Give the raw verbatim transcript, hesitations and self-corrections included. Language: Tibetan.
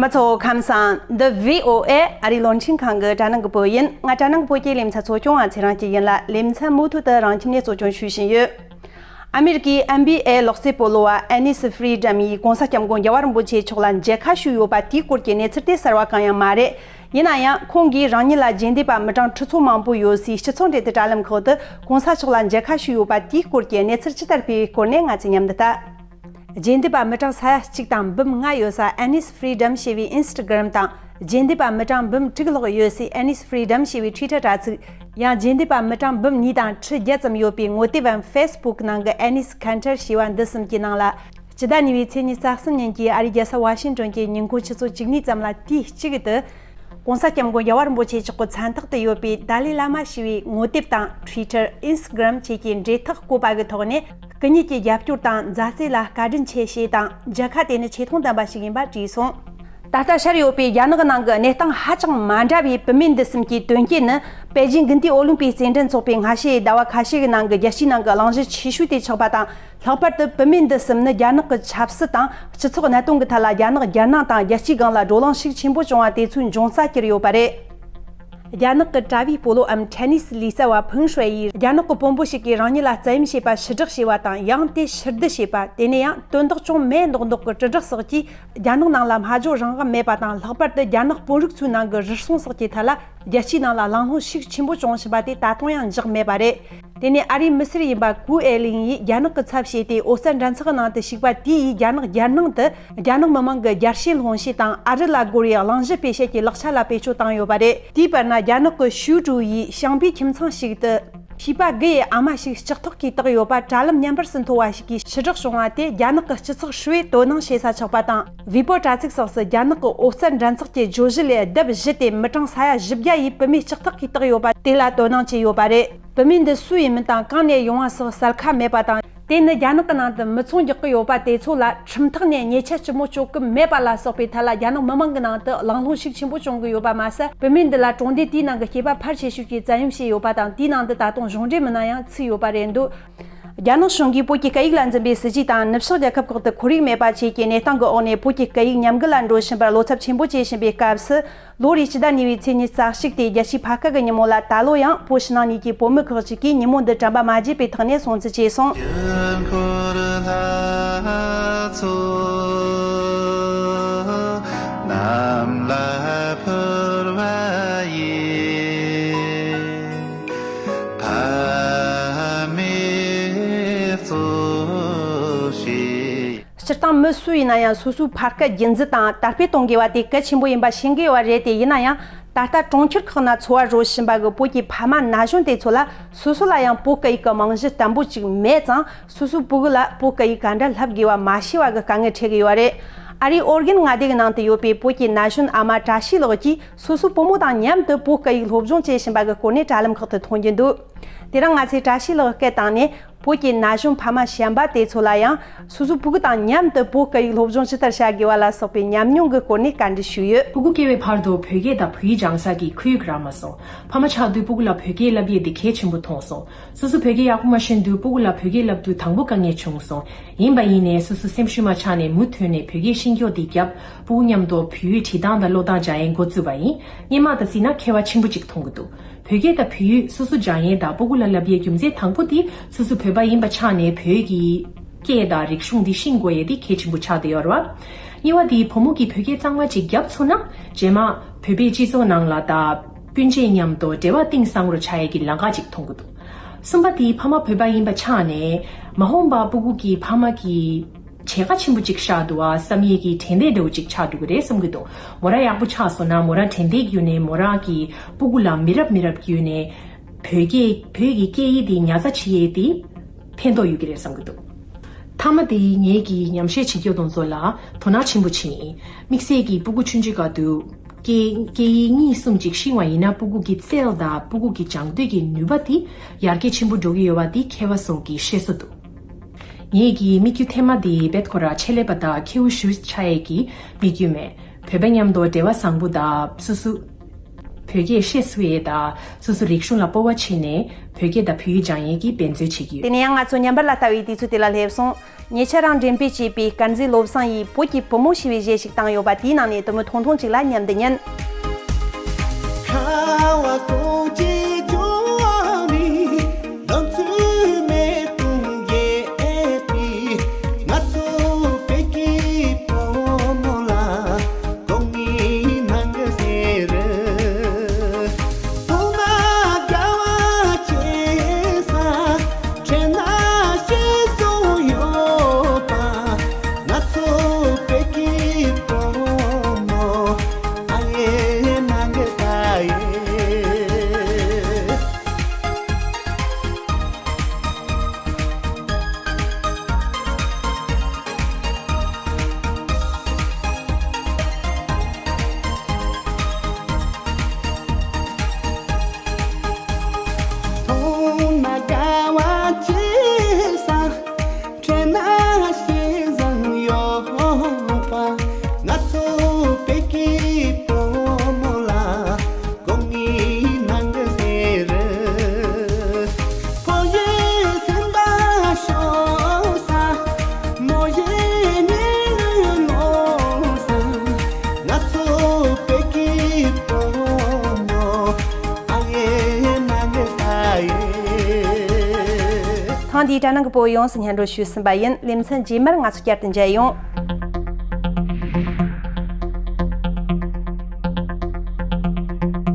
མི་ཚོ་ཁམས་བཟང་། འདི་བྷི་ཨོ་ཨེ་ཨ་རིའི་རླུང་འཕྲིན་ཁང་གི་དྲ་ནང་གི་བོད་ཡིན། ང་དྲ་ནང་གི་བོད་སྐད་ལེ་ཚན་གཙོ་སྐྱོང་བ་ཚེ་རིང་སྐྱིད་ཡིན་ལ། ལེ་ཚན་མུ་མཐུད་དུ་རང་ཁྱིམ་ནས་གཙོ་སྐྱོང་ཞུས་བཞིན་ཡོད། ཨ་མེ་རི་ཀའི་ཨེན་བྷི་ཨེ་ལག་རྩེད་སྤོ་ལོ་བ་ཨེ་ནིས་ཧྥི་རི་ཌམ་ཡིས་གོང་ས་སྐྱབས་མགོན་རྒྱལ་བ་རིན་པོ་ཆེ་མཆོག་ལ་མཇལ་ཁ་ཞུས་ཡོད་པ་དེའི་སྐོར་གྱི་གནས་ཚུལ་དེ་གསར་བ་གང་ཡང་མ་རེད། ཡིན་ན་ཡང་ཁོང་གིས་རང་ཉིད་ལ་རྗེས་འདེད་པ་མི་གྲངས་ཁྲི་ཚོ་མང་པོ་ཡོད་སའི་སྤྱི་ཚོགས་འབྲེལ་མཐུད་དྲ་ལམ་ཁག་ཏུ་གོང་ས་མཆོག་ལ་མཇལ་ཁ་ཞུས་ཡོད་པ་དེའི་སྐོར་གྱི་གནས་ཚུལ་ཇི་ལྟར་སྤེལ་བའི་སྐོར་ནས་ང་ཚོས་མཉམ་དུ་ལྟ། རྗེས་འདེད་པ་མི་གྲངས་ས་ཡ་གཅིག་དང་འབུམ་ལྔ་ཡོད་ས་ཨེ་ནིས་ཧྥི་རི་ཌམ་ཞེས་པའི་ཨིན་སི་ཊ་གྷ་རམ་དང་། རྗེས་འདེད་པ་མི་གྲངས་འབུམ་དྲུག་ལྷག་ཡོད་སའི་ཨེ་ནིས་ཧྥི་རི་ཌམ་ཞེས་པའི་ཊུའི་ཊར་དྲ་ཚིགས། ཡང་རྗེས་འདེད་པ་མི་གྲངས་འབུམ་གཉིས་དང་ཁྲི་བརྒྱད་ཙམ་ཡོད་པའི་ངོ་དེབ་བམ་ཧྥེ་སི་བུག་ནང་གི་ཨེ་ནིས་ཁན་ཊར་ཞེས་པ་འདི་གསུམ་གྱི་ནང་ལ། སྤྱི་ཟླ་གཉིས་པའི་ཚེས་ཉི་ཤུ་རྩ་གསུམ་ཉིན་གྱི་ཨ་རིའི་རྒྱལ་ས་ཝ་ཤིང་ཏོན་གྱི་ཉིན་གུང་ཆུ་ཚོད་བཅུ་གཉིས་ཙམ་ལ་དུས་གཅིག་ཏུ། གོང་ས་སྐྱབས་མགོན་རྒྱལ་བ་རིན་པོ་ཆེ་མཆོག་གི་མཚན་རྟགས་དུ་ཡོད་པའི་ཏཱ་ལའི་བླ་མ་ཞེས་པའི་ངོ་དེབ་དང་ཊུའི་ཊར། ཨིན་སི་ཊ་གྷ་རམ་བཅས་ཀྱི་འབྲེལ་ཐག་བཀོད་པ་གི་ཐོག་ནས། སྐུ་ཉིད་ཀྱི་རྒྱབ་སྐྱོར་དང་མཛའ་བརྩེ་ལ་བཀའ་དྲིན་ཆེ་ཞེས་དང་། མཇལ་ཁ་དེ་ནི་ཆེ་མཐོང་ལྡན་པ་ཞིག་ཡིན་པ་བྲིས་སོང་། ད་ལྟ་ཤར་ཡོད་པའི་རྒྱ་ནག་གི་ནང་གི་གནས་སྟངས་ཧ་ཅང་མ་འདྲ་བའི་བུད་མེད་འདི་གསུམ་གྱི་དོན་རྐྱེན་ནི། པེ་ཅིང་དགུན་དུས་ཨོ་ལིམ་པིག་རྩེད་འགྲན་ཚོགས་པའི་སྔ་ཕྱིའི་ཟླ་བ་ཁ་ཤས་ཀྱི་ནང་གི་རྒྱལ་སྤྱིའི་ནང་གི་གླེང་གཞི་ཆེ་ཤོས་དེ་ཆགས་པ་དང་། ལྷག་པར་དུ་བུད་མེད་འདི་གསུམ་ནི་རྒྱ་ནག་གི་ཆབ་སྲིད་དང་སྤྱི་ཚོགས་གནད་དོན་གྱི་ཐད་ལ་རྒྱ་ནག་རྒྱལ་ནང་དང་རྒྱལ་སྤྱིའི་སྒང་ལ་བགྲོ་གླེང་ཤུགས་ཆེན་པོ་བྱུང་བ་དེ་ཚོའི་འབྱུང་རྩ་གྱུར་ཡོད་པ་རེད། རྒྱ་ནག་གི་དྲ་བའི་སྤོ་ལོ་འམ་ཊེ་ནིས་ལུས་རྩལ་བ་ཕུང་ཧྲུའེ་ཡིས། རྒྱ་ནག་གི་དཔོན་པོ་ཞིག་གིས་རང་ཉིད་ལ་བཙན་གཡེམ་བྱས་པ་ཕྱིར་བསྒྲགས་བྱས་པ་དང་། ཡང་དེ་ཕྱིར་བསྡུ་བྱས་པ། དེ་ནས་ཡང་དོན་དག་ཅུང་མེད་མདོག་མདོག་གི་དྲིལ་བསྒྲགས་སོགས་ཀྱིས། རྒྱ་ནག་ནང་ལ་སྨྲ་བརྗོད་རང་དབང་མེད་པ་དང་། ལྷག་པར་དུ་རྒྱ་ནག་དཔོན་རིགས་ཚོའི་ནང་གི་རུལ་སུངས་སོགས་ཀྱི་ཐད་ལ། རྒྱལ་སྤྱིའི་ནང་ལ་གླེང་སློང་ཤུགས་ཆེན་པོ་བྱུང་བཞིན་པ་དེ་ད་དུང་ཡང་འཇགས་མེད་པ་རེད། དེ་ནས་ཨ་རིའི་མི་སེར་ཡིན་པ་ཀུའུ་ཨེ་ལིང་ཡིས་རྒྱ་ནག་གི་ཚབ་བྱས་ཏེ། ཨོ་རྩལ་འགྲན་ཚོགས་ནང་དུ་ཞུགས་པ་དེ་ཡིས་རྒྱ་ནག་རྒྱལ་ནང་དུ་རྒྱ་ནག་མི་དམངས་ཀྱི་རྒྱལ་ཞེན་སློང་བྱེད་དང་། ཨ་རི་ལ་རྒོལ་བའི་གླེང་གཞི་སྤེལ་བྱེད་ཀྱི་ལག་ཆ་ལ་བེད་སྤྱོད་བཏང་ཡོད་པ་རེད། དེའི་བར་ན་རྒྱ་ནག་གི་ཞུའུ་ཀྲུའུ་ཡིས་ཞིང་པའི་ཁྱིམ་ཚང་ཞིག་ཏུ། བྱིས་པ་དགུ་ཡི་ཨ་མ་ཞིག་ལྕགས་ཐོག་གིས་བཏེགས་ཡོད་པ་དྲ་ལམ་བརྙན་པར་སུ་མཐོ་བ་ཞིག་གིས་ཕྱིར་བསྒྲགས་བྱུང་བ་དེ། རྒྱ་ནག་གི་སྤྱི་ཚོགས་ཧྲིལ་བོའི་དོ་སྣང་བྱེད་ས་ཆགས་པ་དང་། ཝི་པོ་དྲ་ཚིགས་སོགས་སུ་རྒྱ་ནག་གི་ཨོ་རྩལ་འགྲན་ཚོགས་ཀྱི་བརྗོད་གཞི་ལས་ལྡེབ་བཞི་སྟེ། མི་གྲངས་ས་ཡ་བཞི་བརྒྱ་ཡིས་བུད་མེད་ལྕགས་ཐོག་གིས་བཏེགས་ཡོད་པ་དེ་ལ་དོ་སྣང་བྱས་ཡོད་པ་རེད། བུད་མེད་འདི་སུ་ཡིན་མིན་དང་གང་ནས་ཡོང་བ་སོགས་གསལ་ཁ་མེད་པ་དང་། དེ་ནི་རྒྱ་ནག་གི་ནང་དུ་མི་ཚང་རྒྱག་གི་ཡོད་པ་དེ་ཚོ་ལ་ཁྲིམས་ཐོག་ནས་ཉེས་ཆད་ལྕི་མོ་གཅོད་ཀྱི་མེད་པ་ལ་སོགས་པའི་ཐད་ལ་རྒྱ་ནག་མི་མང་གི་ནང་དུ་གླེང་སློང་ཤུགས་ཆེན་པོ་བྱུང་གི་ཡོད་པ་མ་ཟད། བུད་མེད་འདི་ལ་གྲོང་སྡེ་དེའི་ནང་གི་སྐྱེས་པ་ཕལ་ཆེ་ཤོས་ཀྱིས་བཙན་གཡེམ་བྱས་ཡོད་པ་དང་། དེའི་ནང་དུ་ད་དུང་གཞུང་འབྲེལ་མི་སྣ་ཡང་ཚུད་ཡོད་པ་རེད་འདུག་རྒྱ་ནག་གཞུང་གིས་བོད་ཀྱི་སྐད་ཡིག་ལ་འཛིན་པའི་སྲིད་ཇུས་དང་། ནུབ་ཕྱོགས་རྒྱལ་ཁབ་ཁག་ཏུ་ཁོར་ཡུག་མེད་པ་བཅས་ཀྱི་གནས་སྟངས་ཀྱི་འོག་ནས། བོད་ཀྱི་སྐད་ཡིག་ཉམས་རྒུད་ལ་འགྲོ་བཞིན་པར་བློ་འཚབ་ཆེན་པོ་བྱེད་བཞིན་པའི་སྐབས་སུ། ལོ་རེའི་སྤྱི་ཟླ་གཉིས་པའི་ཚེས་ཉི་ཤུ་རྩ་གཅིག་སྟེ། རྒྱལ་སྤྱིའི་ཕ་སྐད་ཀྱི་ཉིན་མོ་ལ། ད་ལོ་ཡང་བོད་ཕྱི་ནང་གཉིས་ཀྱི་བུད་མེད་ཁག་ཅིག་གིས་ཉིན་མོ་འདི་དྲན་པ་མ་བརྗེད་པའི་ཐོག་ནས་སྲུང་བརྩི་བྱས་སོང་། སྤྱིར་བཏང་མི་སུ་ཡིན་ན་ཡང་སོ་སོའི་ཕ་སྐད་རྒྱུན་འཛིན་དང་དར་སྤེལ་གཏོང་དགོས་པ་དེ་གལ་ཆེན་པོ་ཡིན་པ་ཤེས་ཀྱི་ཡོད་པ་རེད་དེ། ཡིན་ན་ཡང་ད་ལྟ་གྲོང་ཁྱེར་ཁག་ན་འཚོ་བ་རོལ་བཞིན་པ་གི་བོད་ཀྱི་ཕ་མ་ན་གཞོན་དེ་ཚོ་ལ་སོ་སོ་ལ་ཡང་བོད་སྐད་ཡིག་གི་རྨང་གཞི་བརྟན་པོ་ཅིག་མེད་ཙང་། སོ་སོའི་ཕྲུ་གུ་ལ་བོད་སྐད་ཡིག་ག་འདྲ་བསླབ་དགོས་པ་མ་ཤེས་པ་གི་དཀའ་ངལ་འཕྲད་ཀྱི་ཡོད་པ་རེད། ཨ་རིའི་ཨོ་རི་གྷན་མངའ་སྡེ་གི་ནང་དུ་ཡོད་པའི་བོད་ཀྱི་ན་གཞོན་ཨ་མ་བཀྲ་ཤིས་ལགས་ཀྱིས་སོ་སོའི་བུ་མོ་དང་མཉམ་དུ་བོད་སྐད་ཡིག་སློབ་སྦྱོང་བྱེད་བཞིན་པ་གི་སྐོར་ནས་དྲ་ལམ་ཁག་ཏུ་མཐོང་རྒྱུ་འདུག་དེ་རིང་ང་ཚོས་བཀྲ་ཤིས་ལགས་སྐད་བཏང་ནས། བོད་ཀྱི་ན་གཞོན་ཕ་མ་གཞན་པ་དེ་ཚོ་ལ་ཡང་སོ་སོའི་ཕྲུ་གུ་དང་མཉམ་དུ་བོད་སྐད་ཡིག་སློབ་སྦྱོང་ཇི་ལྟར་བྱ་དགོས་པ་ལ་སོགས་པའི་ཉམས་མྱོང་གི་སྐོར་ནས་བཀའ་འདྲི་ཞུས་ཡོད། ཕྲུ་གུ་སྐྱེ་བའི་བར་དུ་བོད་སྐད་དང་བོད་ཡིག་སྦྱང་ས་གི་ཁོར་ཡུག་རག་མ་སོང་། ཕ་མ་ཆགས་དུས་ཕྲུ་གུ་ལ་བོད་སྐད་བསླབ་ཡས་འདི་གལ་ཆེན་པོ་མཐོང་སོང་། སོ་སོ་བོད་སྐད་ཡག་པོ་མ་ཤེས་དུས་ཕྲུ་གུ་ལ་བོད་སྐད་བསླབ་དུས་དང་པོ་དཀའ་ངལ་བྱུང་སོང་། ཡིན་པ་ཡིན་ནའི་སོ་སོ་སེམས་ཤུགས་མ་ཆག་ནས་མུ་མཐུད་ནས་བོད་སྐད་ཤེས་མཁན་དེ་རྒྱབ། ཕྲུ་གུ་མཉམ་དུ་བོད་ཡིག་བྲིས་སྟངས་དང་ཀློག་སྟངས་སྦྱང་ཡས་འགོ་བཙུགས་པ་ཡིན། སྔོན་མ་དང་བརྩིས་ན་ཁྱད་པར་ཆེན་པོ་གཅིག་མཐོང་གི་འདུག་བོད་སྐད་དང་བོད་ཡིག་སོ་སོ་སྦྱང་ཡས་དང་ཕྲུ་གུ་ལ་བསླབ་ཡས་རྒྱུ་མཚན་དང་པོ་དེ་སོ་སོ་བོད་པ་ཡིན་པ་ཆགས་ནས་བོད་ཀྱི་སྐད་དང་རིག་གཞུང་འདི་ཤེས་དགོས་ཡས་དེ་གལ་ཆེན་པོ་ཆགས་བསྡད་ཡོད་རེད་བ། གཉིས་པ་དེ་བུ་མོ་གིས་བོད་སྐད་གཙང་མ་ཅིག་རྒྱབ་ཚུགས་ན་རྗེས་མ་བོད་པའི་སྤྱི་ཚོགས་ནང་ལ་དང་སྤུན་མཆེད་མཉམ་དུ་འབྲེལ་བ་གཏིང་ཟབ་རུ་ཆགས་ཡས་ཀྱི་ལམ་ཁ་ཅིག་མཐོང་གི་འདུག་གསུམ་པ་དེ་ཕ་མ་བོད་པ་ཡིན་པ་ཆགས་ནས་མ་འོངས་པ་ཕྲུ་གུ་གི་ཕ་མ་གི་བྱེད་ཁག་ཆེན་པོ་ཅིག་ཤར་འདུག་བ་བསམ་ཡས་ཀྱི་དྲན་རྟེན་འདྲ་བོ་ཅིག་ཆགས་འགྲོ་གི་རེད་བསམ་གྱི་འདུག་མོ་རང་ཡག་པོ་ཆགས་སོང་ན་མོ་རང་དྲན་རྟེན་བརྒྱུད་ནས་མོ་རང་གི་ཕྲུ་གུ་ལ་མི་རབས་མི་རབས་བརྒྱུད་ནས་བོད་སྐད་བོད་ཀྱི་སྐད་ཡིག་དེ་ཉར་ཚགས་བྱེད་ཡས་དེ་ཕན་ཐོགས་ཡོད་ཀྱི་རེད་བསམ་གྱི་འདུག་མཐའ་མ་དེ་ངེད་ཀྱི་ཉམས་ཞིབ་བྱེད་རྒྱུ་དེ་ཚོ་ལ་དོ་སྣང་ཆེན་པོ་བྱས་ཡིན། དམིགས་བསལ་གྱིས་ཕྲུ་གུ་ཆུང་ཆུང་སྐབས་དུས་སྐད་སྐད་ཡིག་གཉིས་གསུམ་ཅིག་ཤེས་པ་ཡིན་ན་ཕྲུ་གུ་གི་རྩལ་དང་ཕྲུ་གུ་གི་སྦྱང་འདོད་ཀྱི་ནུས་པ་དེ་ཡར་རྒྱས་ཆེན་པོ་འགྲོ་གི་ཡོད་པ་དེ་མཁས་པ་ཚོ་གིས་བཤད་སྲོལ་འདུག་ངེད་ཀྱི་དམིགས་ཡུལ་ཐེངས་མ་འདི་རྦད་ཁོ་རང་ཆེད་ལས་པ་དང་ཁྱེའུ་ཞུ་ཆགས་ཡས་ཀྱི་དམིགས་ཡུལ་མེད། བོད་པ་མཉམ་དུ་འབྲེལ་བ་བཟང་པོ་དང་སོ་སོ། བོད་ བོད་སྐད་བཤད་སྲོལ་ཡས་དང་སོ་སོ་རིག་གཞུང་ལ་སྤོབས་པ་བྱས་ནས་བོད་སྐད་དང་བོད་ཡིག་སྦྱང་ཡས་ཀྱི་འབད་རྩོལ་བྱེད་ཀྱི་ཡོད། དེ་ནས་ཡང་ང་ཚོ་ཉམས་པར་ལ་ལྟ་བའི་དུས་ཚོད་དེ་ལ་སླེབས་སོང་། ཉེ་ཆར་རང་འགྲེམས་སྤེལ་བྱས་པའི་དཀར་མཛེས་བློ་བཟང་ཡིས་བོད་ཀྱི་བུ་མོ་ཞེས་པའི་གཞས་ཤིག་བཏང་ཡོད་པ། དེའི་ནང་ནས་དུ་མོ་ཐུང་ཐུང་ཅིག་ལ་མཉམ་དུ་ཉན། ཁ་བ་ཀོ་ཅི་ཅོ་ནི། ལང་ཚོའི་མེ་དུང་ཡལ་བའི། ང་ཚོ་བོད་ཀྱི་བུ་མོ་ལ་དགོང་གི་ནང་གི་ཟེར། ཐོག་མ་དགའ་བ་བྱེད་ས། ཁྲེལ་ན་ཤེས་སོ་ཡོད་པ། ང་ཚོ་བོད་ཀྱི་བུ་མོ། ཨ་ཡེ་ནང་གི་ད་ཡེ། མཐོང་ན་དགའ་བ་སྐྱེ་ས། ཁྲེལ་ན་ཤེས་བཟང་ཡོད་པ། ང་ཚོ་བོད་ཀྱི་བུ་མོ་ལ་དགོང་གི་ནང་གི་ཟེར། ཕོ་ཡི་སེམས་པ་ཤོར་ས། མོ་ཡི་ཉི་འོད་ལོག་ས། ང་ཚོ་བོད་ཀྱི་བུ་མོ། ཨ་ཡེ་ནང་གི་ད་ཡེ། ཐེངས་འདིའི་དྲ་ནང་གི་བོད་ཡིག་ཡོངས་སུ་སྙན་སྒྲོན་ཞུས་ཟིན་པ་ཡིན། ལེ་ཚན་རྗེས་མར་ང་ཚོ་བསྐྱར་དུ་མཇལ་ཡོང་།